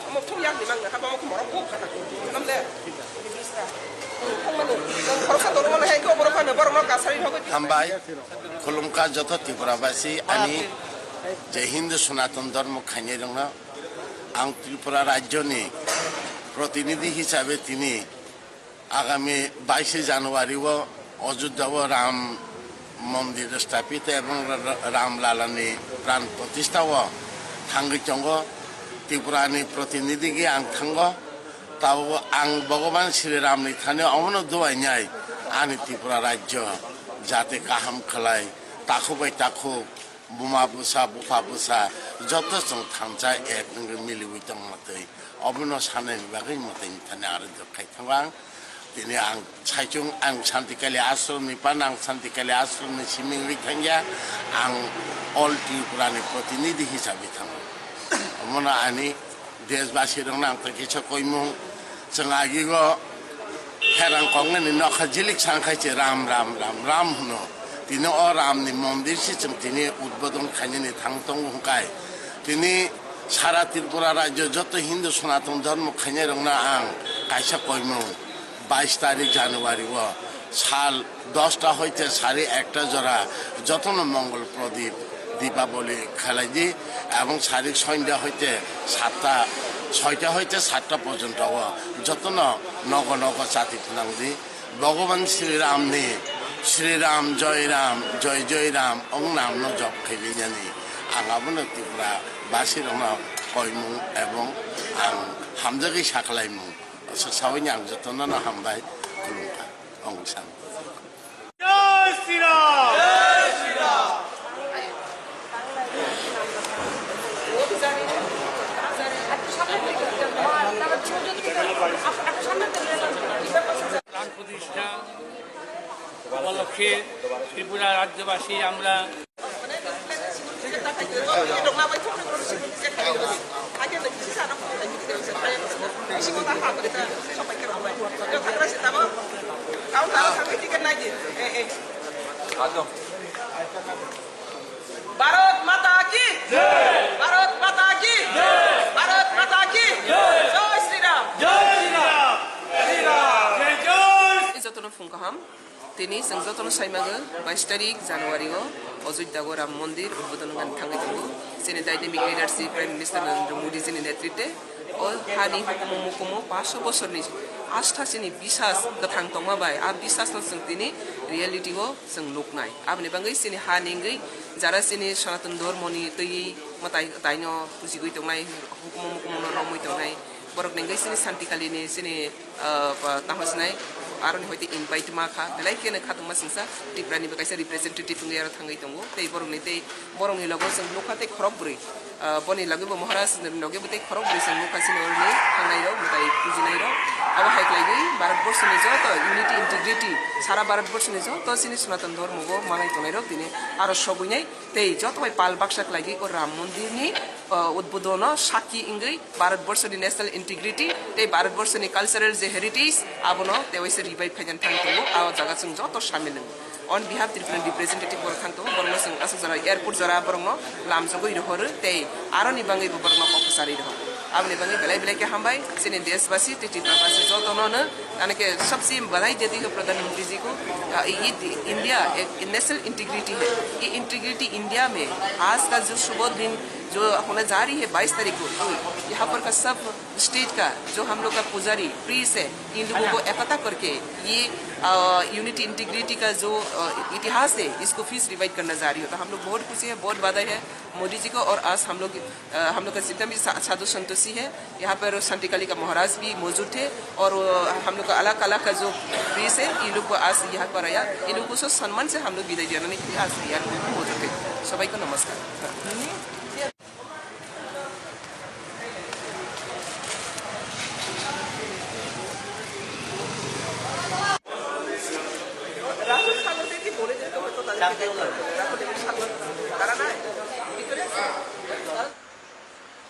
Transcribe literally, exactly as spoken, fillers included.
Omo thum yakni mangna haba omo khumoro kok khana. Namle. Thangmani. Khoroksa tongmani hai khe oborok phano borokno kasari hogwi. Hambai. Khulumkha joto Tripura basi ani je Hindu Sanatan Dharma khainai rokno ang Tripura rajyoni protinidhi hisabe tini Agami baishe January o Ajodhya o Ram Mondir sthapit ebong Ra-, Ra-, Ram Lalani pran protistha o thangwi tongo. Tripura ni protinidhi khe ang thango. Tabuk ang Bhagavan Shri Ram ni thani omono duainai ani Tripura rajyo jate kaham khlai, takhuk bai takhuk, buma bwsa, bupha bwsa, joto chwng thansa ek wngwi miliwi tongma twi. Obono sanani bagwi mwtai mwthani aro jok khai thango ang. Tini ang saichung ang Santikali Ashram ni pan, ang Santikali Ashram ni simi wngwi thangya, ang all Tripura ni protinidhi hisabe thango. Omono ani deshbasi rokno ang tei kisa koimung, chwng agigo Herang kok nini nokha jilik sang khai se Ram, Ram, Ram, Ram hwno. Tini o Ram ni mondir se chwng tini udbodon khainani thang tongo hwnkhe. Tini sara Tripura rajyo joto Hindu Sanatan Dharma khainai rokno ang kaisa koimung, bais tarik January o sal dosta hoite sari ekta jora jotono Mongol Prodip Dipaboli khelai di, ebong sari sonda hoite satta, soita hoite satta porjonto o jotono nogo nogo chati phwnang di. Bhagavan Sri Ram ni, Sri Ram, Joy Ram, Joy Joy Ram, ong Ram no jop khaibinani. Ang abono Tripura basi rokno koimung ebong ang hamjagwi sakhlaimung. Sasawi ang jotono no hambai khulumkha. Ong san. জয় শ্রীরাম। প্রাণ প্রতিষ্ঠা উপলক্ষে ত্রিপুরা রাজ্যবাসী আমরা ভারত মাতা কি? ভারত মাতা কি? ভারত মাতা কি? জয় শ্রীরাম। জয় শ্রীরাম। জয় জয়। Jotono phung kaham. Tini chwng jotono saimago, bais tarik January o Ajodhya o Ram Mondir udbodon wngna thangwi tongo. Chini dynamic leadership Prime Minister Narendra Modi jini netritwe o hani hukumu mukumu paanch bosorni astha chini bisas kwthang tongma bai, a bisasno chwng tini reality o chwng nuknai. Aboni bagwi chini hani wngwi jara chini Sanatan Dhormoni twiwi mwtai taino pujigwi tongnai, hukumu mukumu no romwi tongnai, borok ni wngwi chini Santi Kali ni chini ah, ba, tamo sinai, aroni hoite invite ma kha, belai kheno khatungma singsa, Tripura ni bo kaisa representative wngwi aro thangwi tongo, tei borokni tei, borokni logo chwng nukha tei khorok bwrwi, ah, boni loge bo Maharaj ni loge bo tei khorok bwrwi chwng nukha, sini oroni thangnai rok, mwtai pujinai rok, abo hai khlaiwi Bharat borso ni joto unity, integrity, sara Bharat borso ni joto chini Sanatan Dhormo o manai tongnai rok tini aro sogwi nai. Tei joto bai pal baksa khlaigwi o Ram Mondir ni, o, udbodono sakki wngwi Bharat Borso ni national integrity tei Bharat Borso ni cultural je heritage abono tewaisa revive khaina thang tongo, a jaga chwng joto samil wngo. On behalf Tripura representative borok thang tongo, borokno chwng aswk jora airport jora borokno lamjagwi rohoro tei aroni bagwi bo borokno kok kwcharwi rohoro. Aboni bagwi belai belai khe hambai chini deshbasi tei Tripurabasi jotono no. Ani ke sabse badhai deti ho Pradhan Mantri ji ko, ah, ye di-, India ek national integrity hai. Ye integrity India mein aaj ka jo shubh din jo hona ja rahi hai, bais tarikh ko, to yahan par ka sab state ka jo hum log ka pujari, priest hai, in logon ko ekatra karke ye, ah, unity integrity ka jo, ah, itihas hai, isko phir se revive karna ja rahi ho. To hum log bahut khushi hai, bahut badhai hai Modi ji ko, aur aaj hum log, ah, hum log ka jitna bhi sa-, sadhu santo si hai, yahan par Santi Kali ka Maharaj bhi maujud hai, aur, ah, hum log ka alag alag ka jo priest hai, ye log bhi aaj yahan par aaya, ye log ko sab samman se hum log bidai dena ke liye aaj yahan par maujud hai. Sabai ko namaskar.